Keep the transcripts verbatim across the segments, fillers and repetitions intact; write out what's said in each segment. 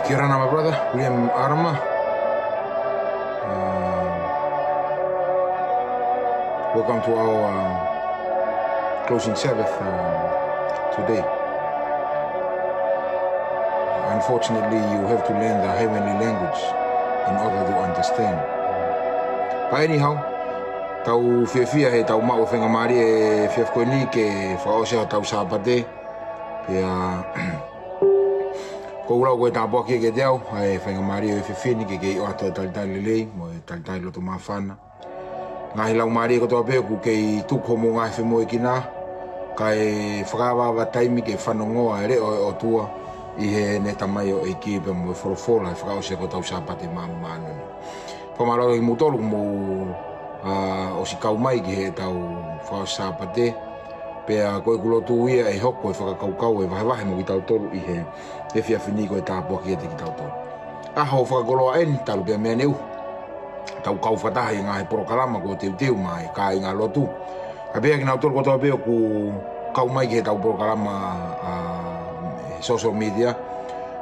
Kia ora, my brother, William Arama. Uh, welcome to our, uh, closing Sabbath, uh, today. Unfortunately, you have to learn the heavenly language in order to understand. But anyhow, tau fiefia he tau maʻu faingamālie he efiafi ko eni ke fakaʻosi ʻetau Sāpate. Pea ʻoku ou lau ko e tāpuaki kiate au ʻa e faingamālie ʻo e efiafi ni ke kei ʻoatu e talitali lelei mo e talitali loto māfana. Ngaahi laumālie kotoa pē ʻoku kei tuku hoʻomou ngaahi femoʻuekina, kae fakaavaava taimi ke fanongoa e leʻo ʻo e ʻOtua ʻi heʻene tamaioʻeiki pea mo e folofola ʻe fakaʻosi ko ʻetau Sāpate māʻoniʻoni. Fakamālō atu kiate kimoutolu ʻoku mou, ā, ʻosi kau mai ki heʻetau fakaʻosi Sāpate. Pea ko ʻeku lotu ia ʻe hoko e fakakaukau ʻe vahevahe mo kitautolu ʻi he efiafi ni ko e tāpuaki kiate kitautolu. ʻAho fakakoloa eni talu pē mei ʻaneuhu. Tau kau fakataha ʻi he ngaahi polokalama kuo teuteu maʻa e kāinga lotu. Kae pehē kinautolu kotoa pē ʻoku kau mai ki heʻetau polokalama, ā, he social media.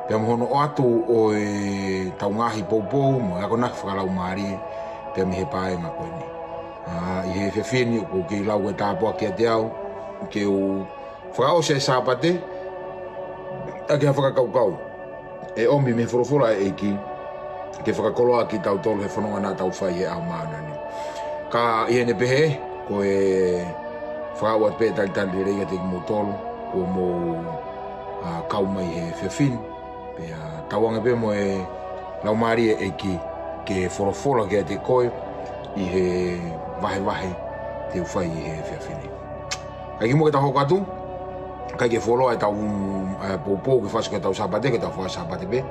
Pea mo hono ʻoatu ʻo ʻetau ngaahi poupou mo e akonaki fakalaumālie pea mei he paenga ko eni. Ā, ʻi he efiafi ni ʻoku ou kei lau e tāpuaki kiate au ke u fakaʻosi e Sāpate ʻaki ha fakakaukau ʻe ʻomi mei he folofola ʻa e ʻEiki ke fakakoloa kitautolu he fononga naʻa tau fai he ʻaho māʻoniʻoni. Ka ʻi heʻene pehē, ko e fakaʻosi pē talitali lelei kiate kimoutolu kuo mou, ā, kau mai he efiafi ni. Pea tauange pē mo e laumālie ʻo e ʻEiki ke folofola kiate koe ʻi he vahevahe te u fai ʻi he efiafi ni. Kae kimuʻa ke tau hoko atu, kae ke fuoloa ʻetau, ē, poupou ke fakaʻosi ko ʻetau Sāpate, ko ʻetau fakaʻosi Sāpate pē,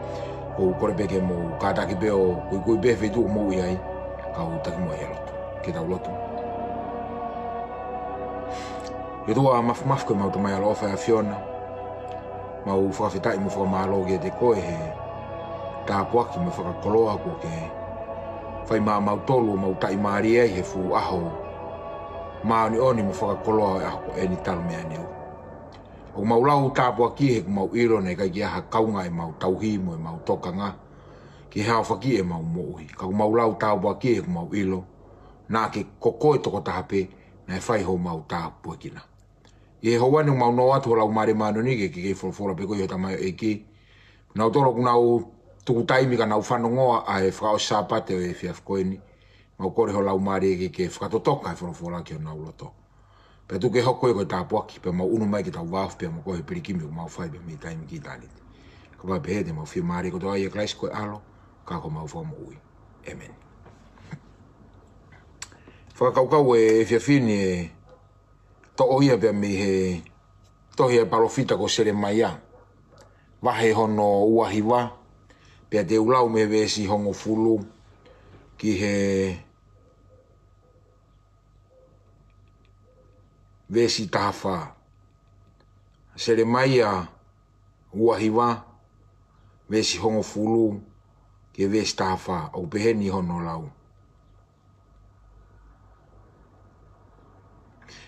ʻoku ou kole pē ke mou kātaki pē ʻo kuikui pē he feituʻu ʻoku mou ʻi ai, kau taki muʻa ʻi he lotu. Ke tau lotu. ʻE ʻOtua māfimafi ko homau Tamai ʻaloʻofa ʻa e ʻAfiona, mau fakafetaʻi mo fakamālō kiate koe he tāpuaki mo e fakakoloa kuo ke fai maʻamautolu ʻo mau taʻimālie ai he fuʻu ʻaho māʻoniʻoni mo fakakoloa ʻo e ʻaho ko eni talu mei ʻaneuhu. ʻOku mau lau tāpuaki he ʻoku mau ʻilo naʻe ʻikai ke ʻi ai ha kaunga ʻemau tauhi mo ʻemau tokanga ki he aofaki ʻemau moʻui. Ka ʻoku mau lau tāpuaki he ʻoku mau ʻilo naʻa ke ko koe tokotaha pē naʻe fai homau tāpuekina. ʻI he houa ni ʻoku mau nō atu ho Laumālie Māʻoniʻoni ke, ke, ke folofola pē koe ʻi ho tamaioʻeiki. Nautolu ʻoku nau tuku taimi ka nau fanongoa ʻa e fakaʻosi Sāpate ʻo e efiafi ko eni. Mau kole ho Laumālie ke, ke fakatotoka e folofola ki honau loto. Pea tuku ke hoko ia ko e tāpuaki, pea mau ʻunu mai ke tau vāofi pea mo koe he pilikimi ʻoku mau fai pea mei taimi ki ʻitāniti. Ka ʻoku pehē te mau fiemālie kotoa ʻia Kalaisi ko e ʻAlo, ka ko homau Fakamoʻui. ʻĒmeni. Fakakaukau ʻo e efiafi ni ʻe toʻo ia pea mei he tohi ʻa e palōfita ko Selemaia, vahe hono uahiva, pea te u lau mei he veesi hongofulu ki he veesi tahafā. Selemaia uahiva, veesi hongofulu ki he veesi tahafā, ʻoku pehē ni hono lau.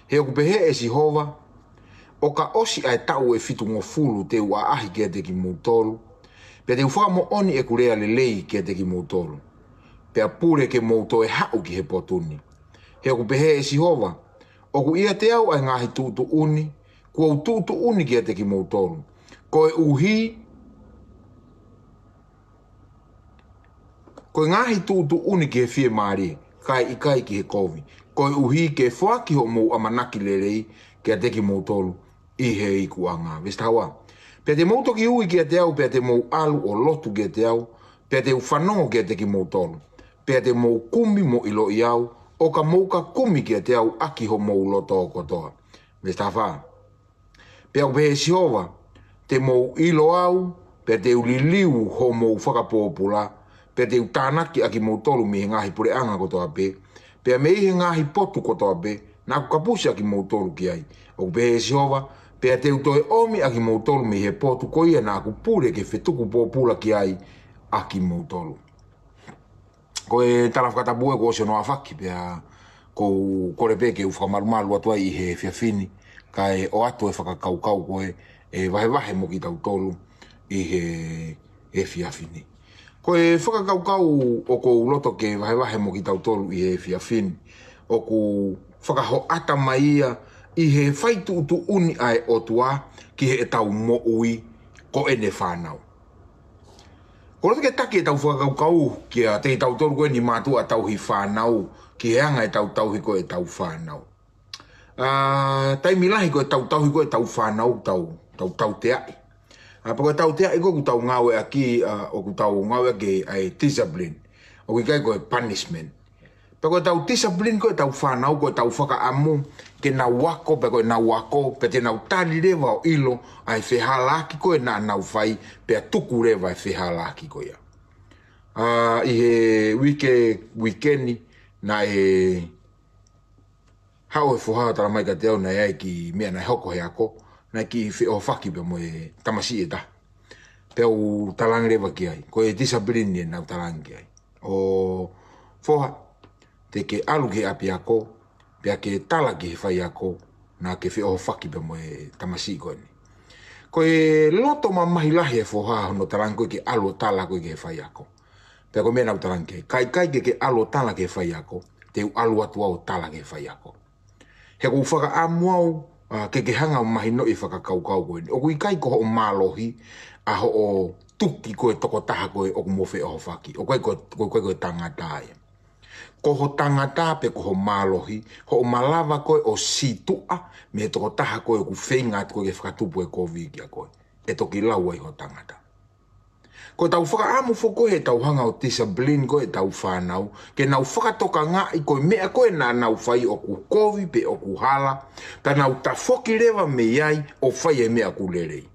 He ʻoku pehē ʻe Sihova, ʻo ka ʻosi ʻa e taʻu ʻe fitungofulu te u ʻaʻahi kiate kimoutolu, pea te u fakamoʻoni ʻeku lea lelei kiate kimoutolu, pea pule ke mou toe haʻu ki he potu ni. He ʻoku pehē ʻe Sihova, ʻoku ʻiate au ʻa e ngaahi tuʻutuʻuni kuo u tuʻutuʻuni kiate kimoutolu, koeʻuhi ko e ngaahi tuʻutuʻuni ki he fiemālie, kae ʻikai ki he kovi, koeʻuhi ke foaki hoʻomou ʻamanaki lelei kiate kimoutolu ʻi he ikuʻanga. Veesi taha ua. Pea te mou toki ui kiate au, pea te mou ʻalu ʻo lotu kiate au, pea te u fanongo kiate kimoutolu, pea te mou kumi mo ʻiloʻi au, ʻo ka mou ka kumi kiate au ʻaki homou loto kotoa. Veesi taha fā. Pea ʻoku pehē ʻe Sihova, te mou ʻilo au, pea te u liliu hoʻomou fakapōpula, pea te u tānaki ʻa kimoutolu mei he ngaahi puleʻanga kotoa pē, pea mei he ngaahi potu kotoa pē naʻa ku kapusi ʻa kimoutolu ki ai. ʻOku pehē ʻe Sihova, pea te u toe ʻomi ʻa kimoutolu mei he potu ko ia naʻa ku pule ke fetuku pōpula ki ai ʻa kimoutolu. Ko e tala fakatapu ē kuo ʻosi hono ʻafaki pea ʻoku ou kole pē ke u fakamalumalu atu ai ʻi he efiafi ni, kae ʻoatu e fakakaukau ko ē ʻe vahevahe mo kitautolu ʻi he efiafi ni. Ko e fakakaukau ʻoku ou loto ke vahevahe mo kitautolu ʻi he efiafi ni, ʻoku fakahoʻata mai ia ʻi he fai tuʻutuʻuni ʻa e ʻOtua ki heʻetau moʻui ko ʻene fānau. ʻOku ou loto ke taki ʻetau fakakaukau kiate kitautolu ko eni mātuʻa tauhi fānau, ki he anga ʻetau tauhi ko ʻetau fānau. ʻA, taimi lahi ko ʻetau tauhi ko ʻetau fānau, tau, tau, tauteaʻi. ʻA, pea ko e tauteaʻi ko ē ʻoku tau ngāueʻaki, ʻa, ʻoku tau ngāueʻaki ʻa e discipline. ʻOku ʻikai ko e punishment. Pea ko ʻetau discipline ko ʻetau fānau, ko ʻetau fakaʻamu ke nau ako, pea ko ʻenau ako, pea te nau tali leva ʻo ʻilo ʻa e fehālaaki ko ē naʻa nau fai, pea tuku leva e fehālaaki ko ia. ʻA, ʻi he uike, uike ni, naʻe haʻu e foha ʻo talamai kiate au naʻe ʻi ai e kiʻi meʻa naʻe hoko he ako, naʻe kiʻi feʻohofaki pea mo e tamasiʻi ʻe taha. Pea u talaange leva ki ai, ko e discipline eni naʻa ku talaange ki ai. ʻO foha, te ke ʻalu ki he ʻapiako, pea ke tala ki he faiako, naʻa ke feʻohofaki pea mo e tamasiʻi ko eni. Ko e loto mamahi lahi e foha hono talaange ko ē ke ʻalu ʻo tala ko ē ki he faiako. Pea ko e meʻa naʻa ku talaange ki ai, ka ʻikai ke ke ʻalu ʻo tala ki he faiako, te u ʻalu atu au ʻo tala ki he faiako. He ʻoku ou fakaʻamu au, ʻa, ke ke hanga ʻo mahinoʻi e fakakaukau ko eni. ʻOku ʻikai ko hoʻo mālohi, ʻa hoʻo tuki ko ē tokotaha ko ē ʻoku mo feʻohofaki. ʻOku ʻikai ko, ʻoku ʻikai ko e tangata ia. Ko ho tangata pe ko ho mālohi, hoʻo malava ko ē ʻo sītuʻa mei he tokotaha ko ē ʻoku feinga atu ko ē ke fakatupu e kovi kia koe. ʻE toki lau ai ho tangata. Ko ʻetau fakaʻamu foki ko ē heʻetau hanga ʻo discipline ko ē ʻetau fānau, ke nau fakatokangaʻi ko e meʻa ko ē naʻa nau fai ʻoku kovi pe ʻoku hala, ka nau tafoki leva mei ai ʻo fai e meʻa ʻoku lelei.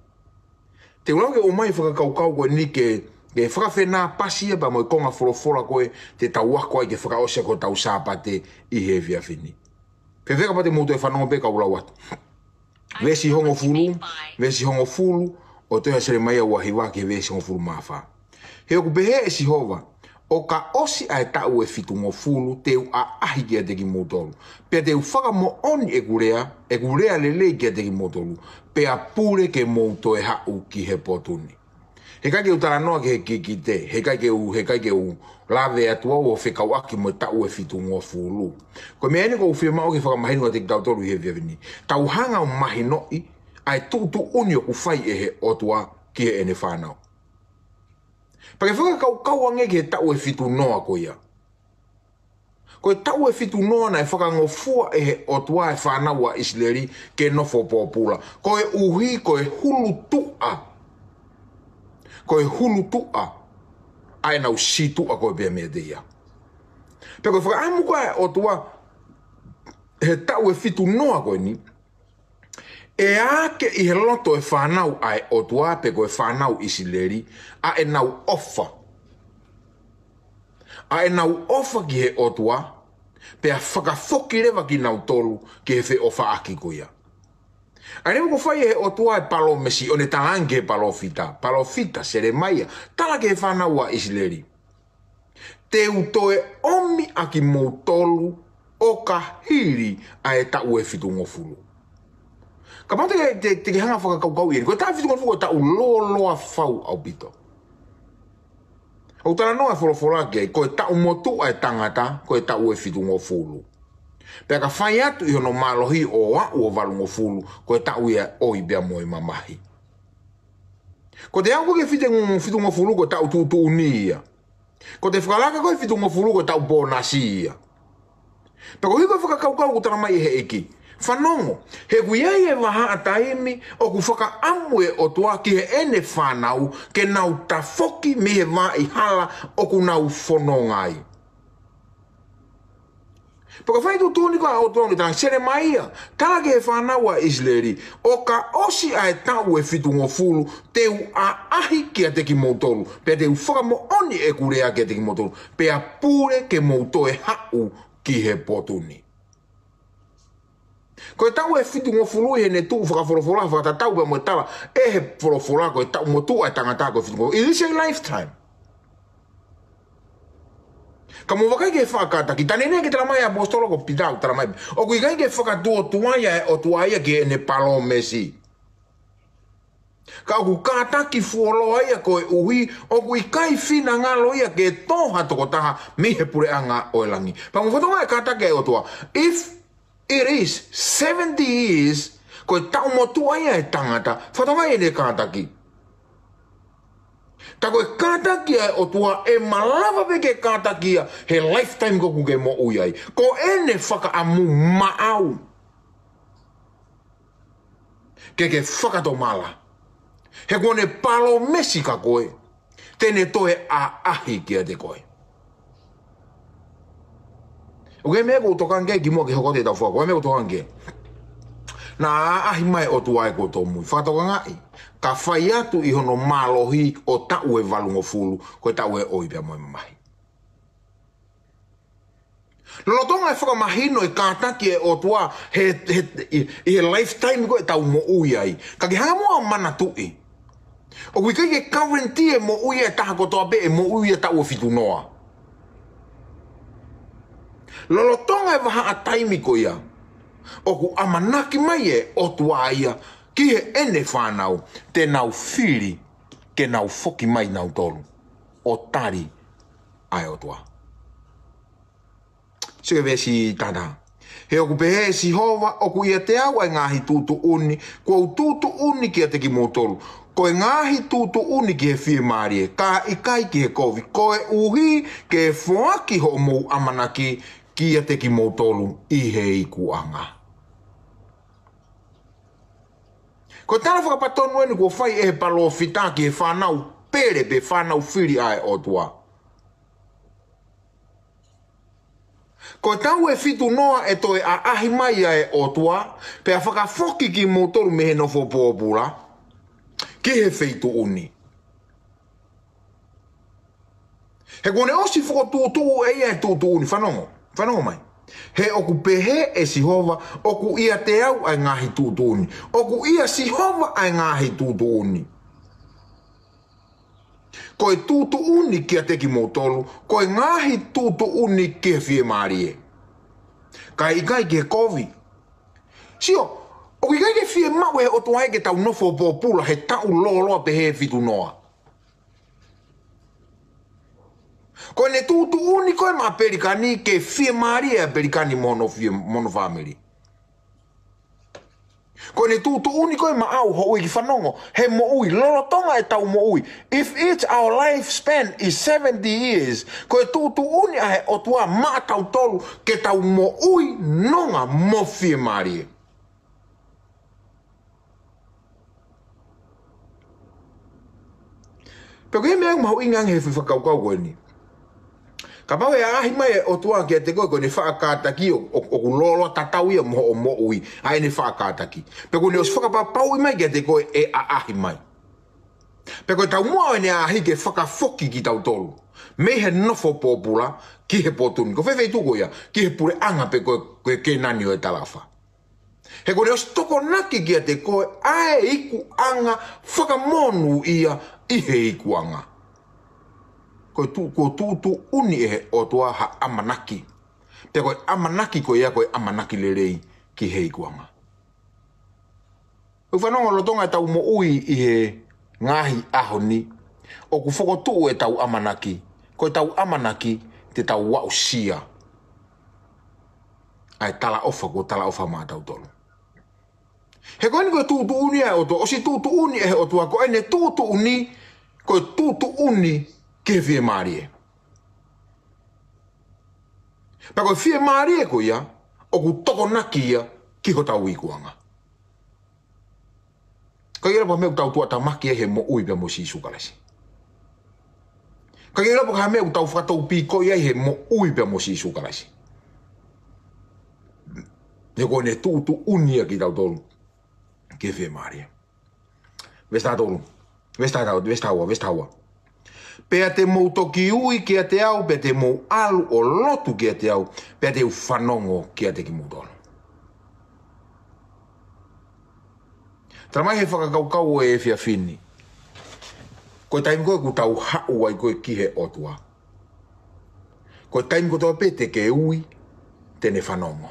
Te u lau ke ʻomai e fakakaukau ko eni ke, ke fakafenāpasi ia pea mo e konga folofola ko ē te tau ako ai ke fakaʻosi ʻaki hotau Sāpate ʻi he efiafi ni. Fēfē kapau te mou toe fanongo pē kau lau atu. Veesi hongofulu, veesi hongofulu, ʻo e tohi ʻa Selemaia ua hiva ki he veesi hongofulu mā fā. He ʻoku pehē ʻe Sihova, ʻo ka ʻosi ʻa e taʻu ʻe fitungofulu, te u ʻaʻahi kiate kimoutolu. Pea te u fakamoʻoni ʻeku lea, ʻeku lea lelei kiate kimoutolu, pea pule ke mou toe haʻu ki he potu ni. He ʻikai ke u talanoa ki he kikite, he ʻikai ke u, he ʻikai ke u lave atu au ʻo fekauʻaki mo e taʻu ʻe fitungofulu. Ko e meʻa eni ʻoku ou fiemaʻu ke fakamahino kiate kitautolu ʻi he efiafi ni. Tau hanga ʻo mahinoʻi ʻa e tuʻutuʻuni ʻoku fai ʻe he ʻOtua ki heʻene fānau. Pea ke fakakaukau ange ki he taʻu ʻe fitu noa ko ia. Ko e taʻu ʻe fitu noa naʻe fakangofua ʻe he ʻOtua e fānau ʻa ʻIsileli ke nofo pōpula. Koeʻuhi ko e hulutuʻa. Ko e hulutuʻa ʻa ʻenau sītuʻa ko ē pea meiate ia. Pea ko e fakaʻamu ko ē ʻa e ʻOtua he taʻu ʻe fitu noa ko eni, ʻe ake ʻi he loto e fānau ʻa e ʻOtua pe ko e fānau ʻIsileli, ʻa ʻenau ʻofa. ʻA ʻenau ʻofa ki he ʻOtua, pea fakafoki leva kinautolu ki he feʻofaʻaki ko ia. ʻA ia ʻoku fai ʻe he ʻOtua e palōmesi ʻo ne talaange ki he palōfita, palōfita Selemaia, tala ki he fānau ʻa ʻIsileli. Te u toe ʻomi ʻa kimoutolu ʻo ka hili ʻa e taʻu ʻe fitungofulu. Kapau te, te, te ke hanga fakakaukau ʻi heni, ko e taʻu ʻe fitungofulu ko e taʻu lōloa fau ʻaupito. ʻOku talanoa e folofola ki ai, ko e taʻu motuʻa e tangata, ko e taʻu ʻe fitungofulu. Pea ka fai atu ʻi hono mālohi ʻo aʻu ʻo valungofulu, ko e taʻu ia ʻo e ʻoi pea mo e mamahi. Ko e taʻu ko ē ʻe fitu, fitungofulu ko e taʻu tuʻutuʻuni ia. Ko e fakalaka ko ē ʻe fitungofulu ko e taʻu pōnasi ia. Pea ko e hiko e fakakaukau ʻoku talamai ʻe he ʻEiki. Fanongo, he ʻoku ʻi ai e vahaʻa taimi ʻoku fakaʻamu e ʻOtua ki heʻene fānau ke nau tafoki mei he vaʻa hala ʻoku nau fononga ai. Pea ko e fai tuʻutuʻuni ko ē ʻa e ʻOtua ʻoku ne talaange, Selemaia, tala ki he fānau ʻa ʻIsileli, ʻo ka ʻosi ʻa e taʻu ʻe fitungofulu, te u ʻaʻahi kiate kimoutolu, pea te u fakamoʻoni ʻeku lea kiate kimoutolu, pea pule ke mou toe haʻu ki he potu ni. Ko e taʻu ʻe fitungofulu ʻi heʻene tuʻu fakafolofola, fakatatau pea mo e tala ʻe he folofola ko e taʻu motuʻa e tangata ko e fitungofulu. It is a lifetime. Ka mou vakai ki he faʻakātaki, taʻu ʻe taha naʻe talamai ʻe he ʻaposetolo ko Pita, talamai, ʻoku ʻikai ke fakatuotuai ʻa e ʻOtua ia ki heʻene palōmesi. Ka ʻoku kātaki fuoloa ia koeʻuhi ʻoku ʻikai finangalo ia ke tō ha tokotaha mei he puleʻanga ʻo e langi. Pea mou fakatokangaʻi e kātaki ʻa e ʻOtua. If it is seventy years, ko e taʻu motuʻa ia ʻa e tangata, fakatokangaʻi ʻene kātaki. Ka ko e kātaki ʻa e ʻOtua ʻe malava pē ke kātaki ia he lifetime ko ē ʻoku ke moʻui ai. Ko ʻene fakaʻamu maʻau ke ke fakatomala. He kuo ne palōmesi kia koe te ne toe ʻaʻahi kiate koe. ʻOku ʻi ai e meʻa ʻoku ou tokanga ki ai kimuʻa ke hoko atu ʻetau fakakaukau, ʻoku ʻi ai e meʻa ʻoku ou tokanga ki ai. Naʻa ʻaʻahi mai e ʻOtua ʻi heʻeku tōmui. Fakatokangaʻi, ka fai atu ʻi hono mālohi ʻo taʻu ʻe valungofulu, ko e taʻu ʻe ʻoi pea mo e mamahi. Lolotonga e fakamahino e kātaki ʻa e ʻOtua he, he, ʻi, ʻi he lifetime ko ē ʻetau moʻui ai. Ka ke hanga muʻa ʻo manatuʻi, ʻoku ʻikai ke guarantee e moʻui ʻa e taha kotoa pē ʻe moʻui ʻi he taʻu ʻe fitu noa. Lolotonga e vahaʻa taimi ko ia, ʻoku ʻamanaki mai e ʻOtua ia ki heʻene fānau, te nau fili ke nau foki mai nautolu ʻo tali ʻa e ʻOtua. Sio ki he veesi taha taha. He ʻoku pehē ʻe Sihova, ʻoku ʻiate au ʻa e ngaahi tuʻutuʻuni, kuo u tuʻutuʻuni kiate kimoutolu. Ko e ngaahi tuʻutuʻuni ki he fiemālie, ka ʻikai ki he kovi, koeʻuhi ke foaki hoʻomou ʻamanaki kiate kimoutolu ʻi he ikuʻanga. Ko e tala fakapatonu eni kuo fai ʻe he palōfita ki he fānau pele pe fānau fili ʻa e ʻOtua. Ko e taʻu ʻe fitu noa ʻe toe ʻaʻahi mai ʻa e ʻOtua, pea fakafoki kimoutolu mei he nofo pōpula ki he feituʻu ni. He kuo ne ʻosi fokotuʻutuʻu ʻe ia e tuʻutuʻuni, fanongo, fanongo mai. He ʻoku pehē ʻe Sihova, ʻoku ʻiate au ʻa e ngaahi tuʻutuʻuni. ʻOku ʻia Sihova ʻa e ngaahi tuʻutuʻuni. Ko e tuʻutuʻuni kiate kimoutolu, ko e ngaahi tuʻutuʻuni ki he fiemālie, ka ʻikai ki he kovi. Sio, ʻoku ʻikai ke fiemaʻu ʻe he ʻOtua ia ke tau nofo pōpula he taʻu lōloa pehē ʻe fitu noa. Ko ʻene tuʻutuʻuni ko ē maʻa Pelikani ke fiemālie ʻa Pelikani mo hono fie-, mo hono fāmili. Ko ʻene tuʻutuʻuni ko ē maʻau, houʻeiki, fanongo, he moʻui, lolotonga ʻetau moʻui. If each our lifespan is seventy years, ko e tuʻutuʻuni ʻa e ʻOtua maʻatautolu ke tau moʻui nonga mo fiemālie. Pea ko e meʻa mahuʻinga ange he fakakaukau ko eni. Kapau ʻe ʻaʻahi mai e ʻOtua kiate koe, ko ʻene faʻa kātaki ʻo, ʻo, ʻoku lōloa tatau ia mo hoʻo moʻui, ʻa ʻene faʻa kātaki. Pea kuo ne ʻosi fakapapauʻi mai kiate koe ʻe ʻaʻahi mai. Pea ko e taumuʻa ʻo ʻene ʻaʻahi ke fakafoki kitautolu mei he nofo pōpula ki he potu ni. Ko fē feituʻu ko ia? Ki he puleʻanga pe ko e, ko e Kēnani ʻo e talaʻofa. He kuo ne ʻosi tokonaki kiate koe ʻa e ikuʻanga fakamonūʻia ʻi he ikuʻanga. Ko e tu-, kuo tuʻutuʻuni ʻe he ʻOtua ha ʻamanaki. Pea ko e ʻamanaki ko ia ko e ʻamanaki lelei ki he ikuʻanga. ʻOku fanongo, lolotonga ʻetau moʻui ʻi he ngaahi ʻaho ni, ʻoku fokotuʻu ʻetau ʻamanaki. Ko ʻetau ʻamanaki te tau aʻusia ʻa e talaʻofa kuo talaʻofa maʻatautolu. He ko eni ko e tuʻutuʻuni ʻa e ʻOtua, ʻosi tuʻutuʻuni ʻe he ʻOtua, ko ʻene tuʻutuʻuni, ko e tuʻutuʻuni ki he fiemālie. Pea ko e fiemālie ko ia, ʻoku tokonaki ia ki hotau ikuʻanga. ʻIkai ʻilo pe ko e hā e meʻa ʻoku tau tuʻutāmaki ai he moʻui pea mo Sīsū Kalaisi. ʻIkai ʻilo pe ko e hā e meʻa ʻoku tau fakatoupīkoi ai he moʻui pea mo Sīsū Kalaisi. He ko ʻene tuʻutuʻuni ia kitautolu ki he fiemālie. Veesi taha tolu. Veesi taha tolu, veesi taha ua, veesi taha ua. Pea te mou toki ui kiate au, pea te mou ʻalu ʻo lotu kiate au, pea te u fanongo kiate kimoutolu. Tala mai he fakakaukau ʻo e efiafi ni, ko e taimi ko ē ʻoku tau haʻu ai ko ē ki he ʻOtua, ko e taimi kotoa pē te ke ui, te ne fanongo.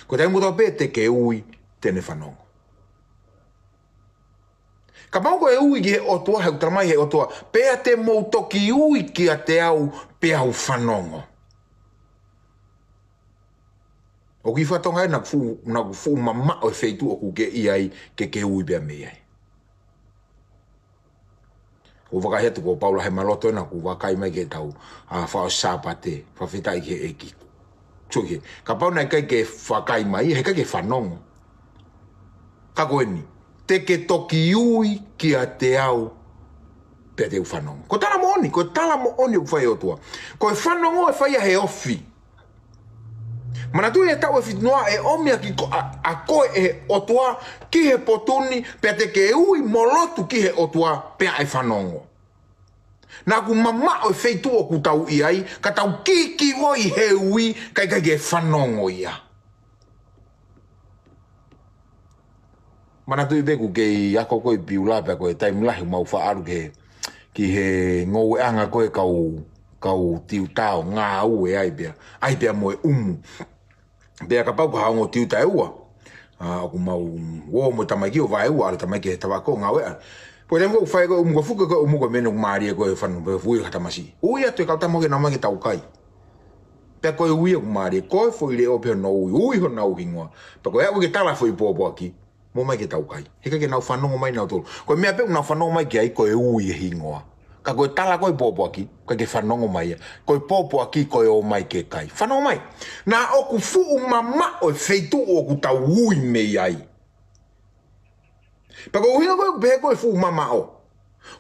Ko e taimi kotoa pē te ke ui, te ne fanongo. Kapau ko e ui ki he ʻOtua, he ʻoku talamai he ʻOtua, pea te mou toki ui kiate au, peá u fanongo. ʻOku ʻi fatongia naʻa ku fuʻu, naʻa ku fuʻu mamaʻo e feituʻu ʻoku ke ʻi ai, ke ke ui pea mei ai. ʻOku vakai atu ko Paula he maloto ena ʻoku vakai mai ke tau, ʻa, fakaʻosi Sāpate, fakafetaʻi ki he ʻEiki. Sio ki he, kapau naʻe ʻikai ke vakai mai, he ʻikai ke fanongo. Ka ko eni, te ke toki ui kiate au, pea te u fanongo. Ko e tala moʻoni, ko e tala moʻoni ʻoku fai ʻe he ʻOtua. Ko e fanongo ʻe fai ia he ofi. Manatuʻi e taʻu ʻe fitu noa ʻe ʻomi ʻaki ko-, ʻa, ʻa koe ʻe he ʻOtua ki he potu ni, pea te ke ui mo lotu ki he ʻOtua, pea ʻe fanongo. Naʻa ku mamaʻo e feituʻu ʻoku tau ʻi ai, ka tau kikivoi he ui, kae ʻikai ke fanongo ia. Manatuʻi pē ʻoku kei ako ko ē ʻi Piula pea ko e taimi lahi mau faʻa ʻalu ki he, ki he ngoueʻanga ko ē kau, kau tiuta ʻo ngāue ai pea, ai pea mo e ʻumu. Pea kapau ko ha ongo tiuta ʻe ua, ʻa, ʻoku mau ō mo e tamaiki ʻo vaeua, ʻalu tamaiki he tafaʻaki ʻo ngāue ʻa. Pea ko e taimi ko ē ʻoku fai ko ē ʻumu ko e fuka ko e ʻumu ko e meʻa naʻa ku mālie ko e fanu pē fui ha tamasiʻi. Ui atu e kau tama ke nau mai ke tau kai. Pea ko e ui ʻoku mālie, ko e foʻi leʻo pē honau ui, ui honau hingoa. Pea ko e aʻu ke tala foʻi pōpoaki, mou mai ke tau kai. He ʻikai ke nau fanongo mai nautolu. Ko e meʻa pē ʻoku nau fanongo mai ki ai, ko e ui e hingoa. Ka ko e tala ko e pōpoaki, ʻikai ke fanongo mai ia. Ko e pōpoaki ko e ō mai ke kai. Fanongo mai. Naʻa ʻoku fuʻu mamaʻo e feituʻu ʻoku tau ui mei ai. Pea ko e ʻuhinga ko ē ʻoku pehē ko e fuʻu mamaʻo.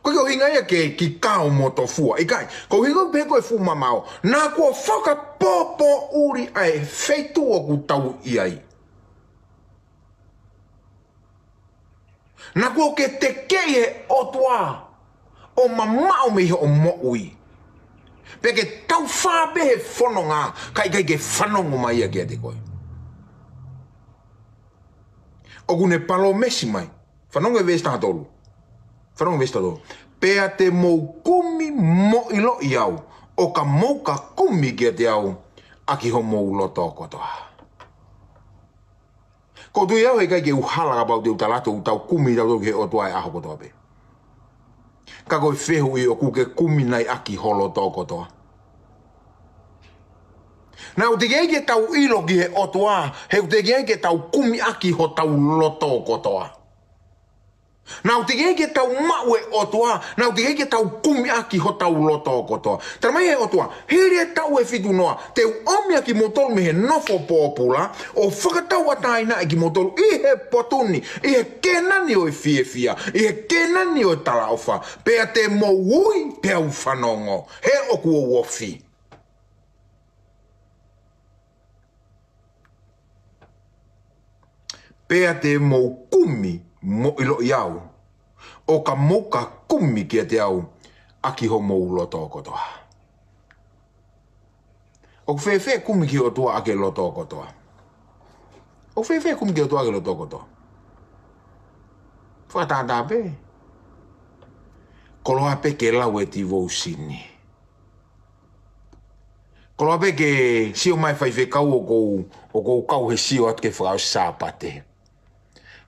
ʻOku ʻikai ko e ʻuhinga ia ke ki kao mo tofua. ʻIkai, ko e ʻuhinga ʻoku pehē ko e fuʻu mamaʻo. Naʻa kuo fakapoʻuli ʻa e feituʻu ʻoku tau ʻi ai. Naʻa kuo ke tekeʻi he ʻOtua ʻo mamaʻo mei hoʻo moʻui. Pea ke taufā pē he fononga, kae ʻikai ke fanongo mai ia kiate koe. ʻOku ne palōmesi mai. Fanongo e veesi taha tolu. Fanongo e veesi taha tolu. Pea te mou kumi mo ʻiloʻi au, ʻo ka mou ka kumi kiate au, ʻaki homou loto kotoa. ʻOku ou tui au he ʻikai ke u hala kapau te u tala atu ʻoku tau kumi tautolu ki he ʻOtua he ʻaho kotoa pē. Ka ko e fehuʻi ʻoku ke kumi nai ʻaki ho loto kotoa. Naʻa ʻoku teʻeki ai ke tau ʻilo ki he ʻOtua, he ʻoku teʻeki ai ke tau kumi ʻaki hotau loto kotoa. Naʻa ʻoku teʻeki ai ke tau maʻu e ʻOtua, naʻa ʻoku teʻeki ai ke tau kumi ʻaki hotau loto kotoa. Tala mai he ʻOtua, hili e taʻu ʻe fitu noa, te u ʻomi ʻa kimoutolu mei he nofo pōpula, ʻo fakatauʻatāinaʻi kimoutolu ʻi he potu ni, ʻi he Kēnani ʻo e fiefia, ʻi he Kēnani ʻo e talaʻofa, pea te mou ui, peá u fanongo, he ʻoku ou ofi. Pea te mou kumi mo ʻiloʻi au, ʻo ka mou ka kumi kiate au, ʻaki homou loto kotoa. ʻOku fēfē kumi ki he ʻOtua ʻaki e loto kotoa? ʻOku fēfē kumi ki he ʻOtua ʻaki e loto kotoa? Fakatātā pē. Koloa pē ke lau e tivōsini. Koloa pē ke sio mai faifekau ʻoku ou, ʻoku ou kau he sio atu ke fakaʻosi Sāpate.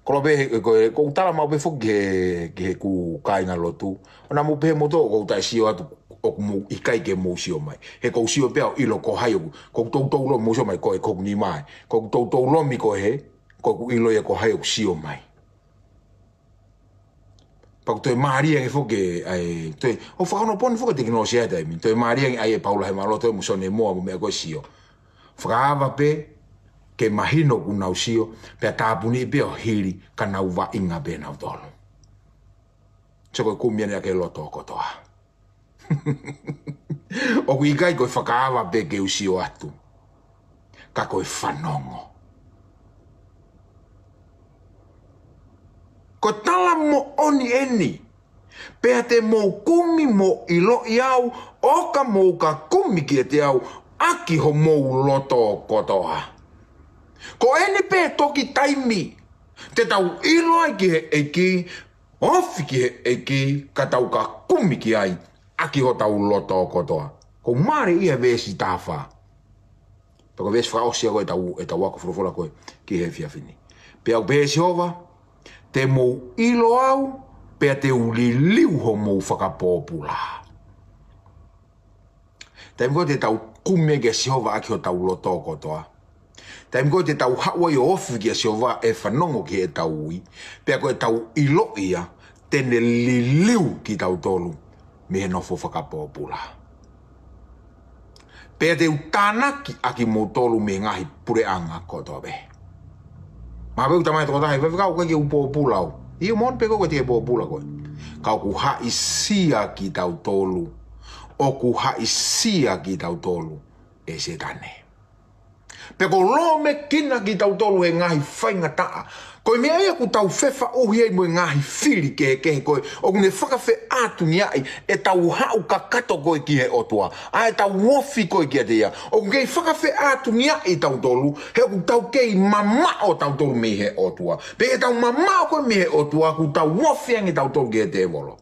Koloa pē he, ko e, ʻoku ou tala maʻu pē foki ki he, ki heʻeku kāingalotu. ʻOua naʻa mou pehē moutolu ʻoku ou taʻe sio atu ʻoku mou ʻikai ke mou sio mai. He ʻoku ou sio pē au ʻilo ko hai ʻoku, ʻoku toutou lomi mou sio mai ko e ʻoku ou nima ai. ʻOku toutou lomi ko e hē, ʻoku ou ʻilo ia ko hai ʻoku sio mai. Pea ʻoku toe mālie ange foki ʻa e, toe, ʻoku fakaonopōni foki e tekinolosia he taimi ni. Toe mālie ange ʻa e Paula he maloto mo Sone Moa mo e meʻa ko e sio. Fakaava pē ke mahino ʻoku nau sio, pea tāpuniʻi pē ʻo hili ka nau vaʻinga pē nautolu. Sio ko e kumi ʻeni ʻaki e loto kotoa. ʻOku ʻikai ko e fakaava pē ke u sio atu. Ka ko e fanongo. Ko e tala moʻoni ʻeni. Pea te mou kumi mo ʻiloʻi au, ʻo ka mou ka kumi kiate au, ʻaki homou loto kotoa. Ko ʻeni pē toki taimi te tau ʻilo ai ki he ʻEiki, ofi ki he ʻEiki, ka tau ka kumi ki ai, ʻaki hotau loto kotoa. ʻOku mālie ia veesi taha fā. Pea ko e veesi fakaʻosi ia ko ē ʻetau, ʻetau ako folofola ko ē ki he efiafi ni. Pea ʻoku pehē ʻe Sihova, te mou ʻilo au, pea te u liliu homou fakapōpula. Taimi ko ē te tau kumi ai kia Sihova ʻaki hotau loto kotoa. Taimi ko ē te tau haʻu ai ʻo ofi kia Sihova ʻe fanongo ki heʻetau ui, pea ko ʻetau ʻilo ia, te ne liliu kitautolu mei he nofo fakapōpula. Pea te u tānaki ʻakimoutolu mei he ngaahi puleʻanga kotoa pē. Mahalo pē ʻoku talamai ʻe he tokotaha, ʻe Faifekau, ʻoku ʻikai ke u pōpula au. ʻIo, moʻoni pē, ʻoku ʻikai ke pōpula koe. Ka ʻoku haʻisia kitautolu. ʻOku haʻisia kitautolu ʻe Sētane. Pea ʻoku lōmekina kitautolu he ngaahi faingataʻa. Ko e meʻa ia ʻoku tau fefaʻuhi ai mo e ngaahi fili kehekehe ko ē ʻoku ne fakafeʻātungiaʻi ʻetau haʻu kakato ko ē ki he ʻOtua, ʻa ʻetau ofi ko ē kiate ia. ʻOku kei fakafeʻātungiaʻi tautolu, he ʻoku tau kei mamaʻo tautolu mei he ʻOtua. Pea ʻi heʻetau mamaʻo ko ē mei he ʻOtua, ʻoku tau ofi ange tautolu ki he tēvolo.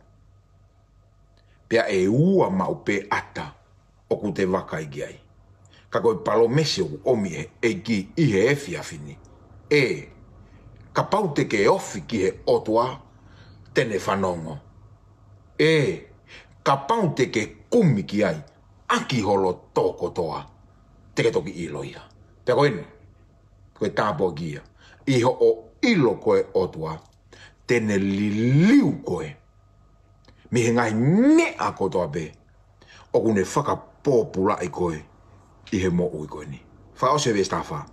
Pea ʻe ua maʻu pē ʻata ʻoku te vakai ki ai. Ka ko e palōmesi ʻoku ʻomi ʻe he ʻEiki ʻi he efiafi ni. ʻE, kapau te ke ofi ki he ʻOtua, te ne fanongo. ʻE, kapau te ke kumi ki ai ʻaki ho loto kotoa, te ke toki ʻilo ia. Pea ko eni, ko e tāpuaki ia. ʻI hoʻo ʻilo ko e ʻOtua, te ne liliu koe mei he ngaahi meʻa kotoa pē ʻoku ne fakapōpulaʻi koe ʻi he moʻui ko eni. Fakaʻosi e veesi taha fā.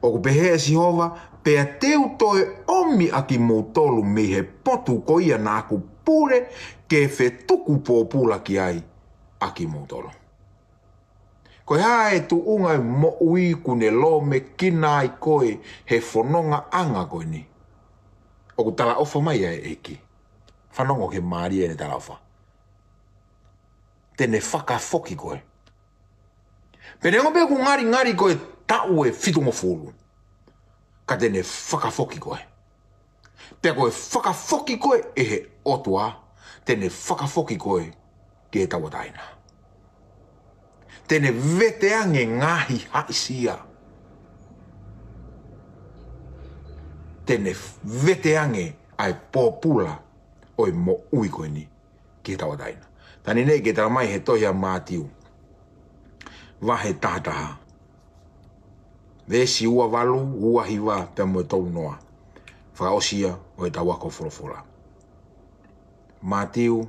ʻOku pehē ʻe Sihova, pea te u toe ʻomi ʻakimoutolu mei he potu ko ia naʻa ku pule ke fetuku pōpula ki ai ʻakimoutolu. Ko e hā e tuʻunga e moʻui ʻoku ne lōmekina ai koe he fonongaʻanga ko eni? ʻOku talaʻofa mai ʻa e ʻEiki. Fanongo ki he mālie ʻene talaʻofa. Te ne fakafoki koe. Pea neongo pē ʻoku ngalingali ko e taʻu ʻe fitungofulu, ka te ne fakafoki koe. Pea ko e fakafoki koe ʻe he ʻOtua, te ne fakafoki koe ki he tauʻatāina. Te ne vete ange ngaahi haʻisia. Te ne vete ange ʻa e pōpula ʻo e moʻui ko eni ki he tauʻatāina. Tani nei ke talamai he tohi ʻa Mātiu, vahe taha taha, veesi ua valu, ua hiva pea mo e tolu noa. Fakaʻosi ia ʻo ʻetau ako folofola. Mātiu,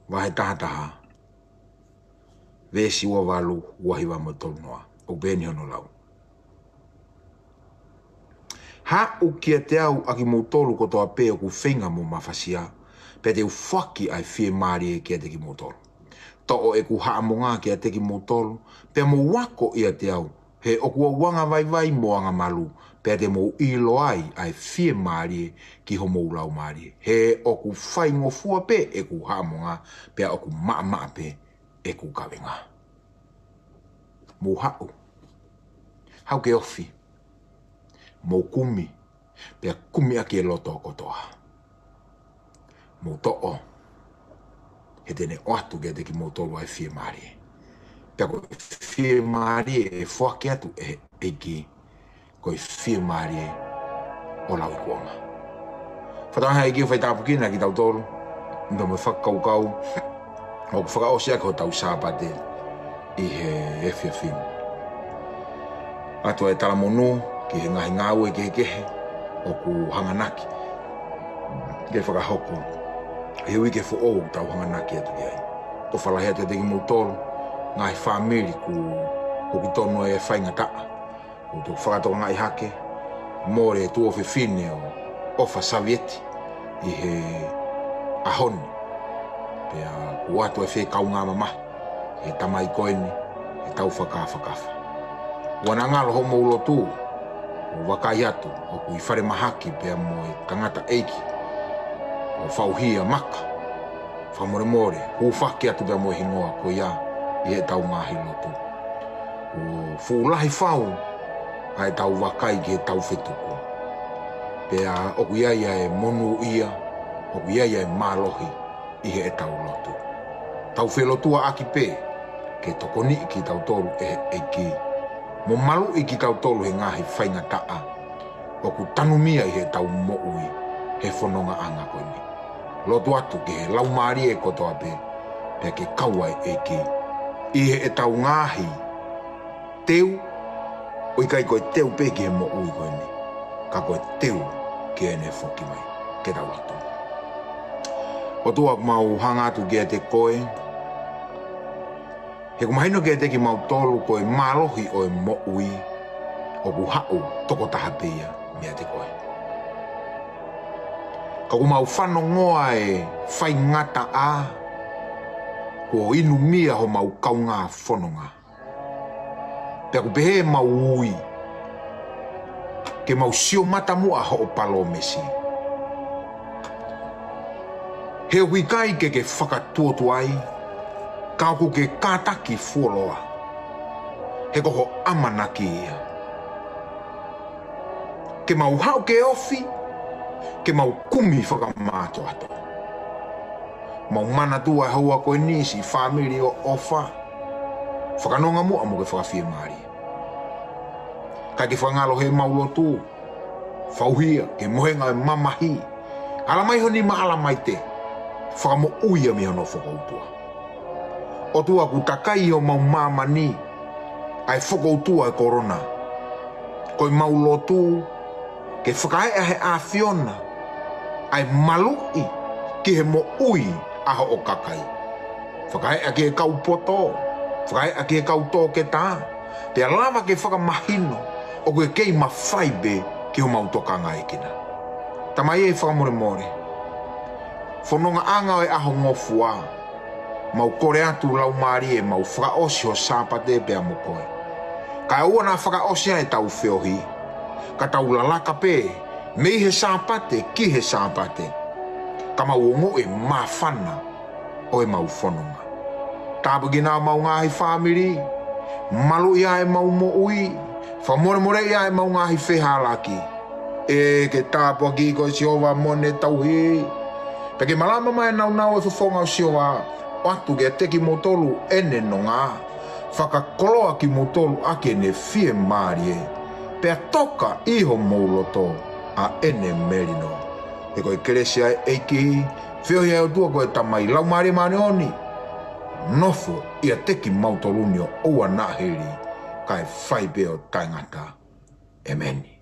vahe taha taha, veesi ua valu, ua hiva mo e tolu noa. ʻOku pehē ni hono lau. Haʻu kiate au ʻakimoutolu kotoa pē ʻoku feinga mo mafasia, pea te u foaki ʻa e fiemālie kiate kimoutolu. Toʻo ʻeku haʻamonga kiate kimoutolu, pea mou ako ʻiate au, he ʻoku ou anga vaivai mo anga malu, pea te mou ʻilo ai ʻa e fiemālie ki homou laumālie. He ʻoku faingofua pē ʻeku haʻamonga, pea ʻoku maʻamaʻa pē ʻeku kavenga. Mou haʻu. Haʻu ke ofi. Mou kumi. Pea kumi ʻaki e loto kotoa. Mou toʻo. He te ne ʻoatu kiate kimoutolu ʻa e fiemālie. Pea ko e fiemālie ʻe foaki atu ʻe he ʻEiki, ko e fiemālie ʻo lauikuonga. Fakatauange ʻEiki ʻo faitāpuekina kitautolu, pea mo e fakakaukau ʻoku fakaʻosi ʻaki hotau Sāpate ʻi he efiafi ni. ʻOatu e talamonū ki he ngaahi ngāue kehekehe ʻoku hanganaki ke fakahoko ʻi he uike foʻou ʻoku tau hanganaki atu ki ai. ʻOfa lahi atu kiate kimoutolu, ngaahi fāmili ʻoku, ʻoku tonu e faingataʻa. ʻOku tau fakatokangaʻi hake, mole e tuofefine ʻo ʻOfa Savieti ʻi he ʻaho ni. Pea ʻoku ʻoatu e fie kaungā mamahi he tamai ko eni, he tau fakafakafa. ʻOua naʻa ngalo hoʻomou lotu, ʻo vakai atu, ʻoku ʻi falemahaki pea mo e tangataʻeiki, ʻo fauhia maka, fakamolemole, hūfaki atu pea mo e hingoa ko ia ʻi heʻetau ngaahi lotu. ʻOku fuʻu lahi fau ʻa ʻetau vakai ki heʻetau fetuku. Pea ʻoku ʻi ai ʻa e monūʻia, ʻoku ʻi ai ʻa e mālohi ʻi heʻetau lotu. Tau felotuaʻaki pē ke tokoniʻi kitautolu ʻe he ʻEiki, mo maluʻi kitautolu he ngaahi faingataʻa ʻoku tanumia ʻi heʻetau moʻui. he fonongaʻanga ko eni. Lotu atu ki he laumālie kotoa pē, pea ke kau ai e ʻEiki ʻi heʻetau ngaahi teu, ʻo ʻikai ko e teu pē ki he moʻui ko eni, ka ko e teu ki heʻene foki mai. Ke tau lotu. ʻOtua, ʻoku mau hanga atu kiate koe, he ʻoku mahino kiate kimautolu ko e mālohi ʻo e moʻui ʻoku haʻu tokotaha pē ia meiate koe. Ka ʻoku mau fanongoa e faingataʻa kuo inumia homau kaungā fononga. Pea ʻoku pehē ʻemau ui ke mau sio mata muʻa hoʻo palōmesi. He ʻoku ʻikai ke ke fakatuotuai, ka ʻoku ke kātaki fuoloa. He ko ho ʻamanaki ia ke mau haʻu ke ofi, ke mau kumi fakamātoato. Mau manatua e houa ko eni siʻi fāmili ʻoʻofa. Fakanonga muʻa mo ke fakafiemālie. Kae ke fakangalo heʻemau lotu, fauhia ke mohenga e mamahi. Ala mai ho nima, ala mai te fakamoʻui ia mei hono fokoutua. ʻOtua, ʻoku takai ʻi homau māmani ʻa e fokoutua e kolona. Ko ʻemau lotu ke fakaeʻa he ʻAfiona ʻa e maluʻi ki he moʻui ʻa hoʻo kakai. Fakaeʻa ki he kau poto, fakaeʻa ki he kau toketā, pea lava ke fakamahino ʻoku ke kei mafai pē ki homau tokangaekina. Tamai ē, fakamolemole, fonongaʻanga ʻo e ʻaho ngofua, mau kole atu Laumālie, mau fakaʻosi ho Sāpate pea mo koe. Kae ʻoua naʻa fakaʻosi ai ʻetau feohi, ka tau lalaka pē mei he Sāpate ki he Sāpate, ka mau ongoʻi e māfana ʻo ʻemau fononga. Tāpuakiʻi ʻemau ngaahi fāmili, maluʻi ʻemau moʻui, fakamolemoleʻi ʻemau ngaahi fehālaaki. ʻE ke tāpuakiʻi koe Sihova mo ʻene tauhi. Pea ke malama mai e nāunau ʻo e fofonga ʻo Sihova, ʻoatu kiate kimoutolu ʻene nonga. Fakakoloa kimoutolu ʻaki ʻene fiemālie, pea toka ʻi homou loto ʻa ʻene melino. He ko e kelesi ʻa e ʻEiki, feohi ʻa e ʻOtua ko e Tamai, Laumālie Māʻoniʻoni, nofo ʻiate kimautolu ni ʻo ʻoua naʻa hili, kae fai pē ʻo taʻengata. ʻĒmeni.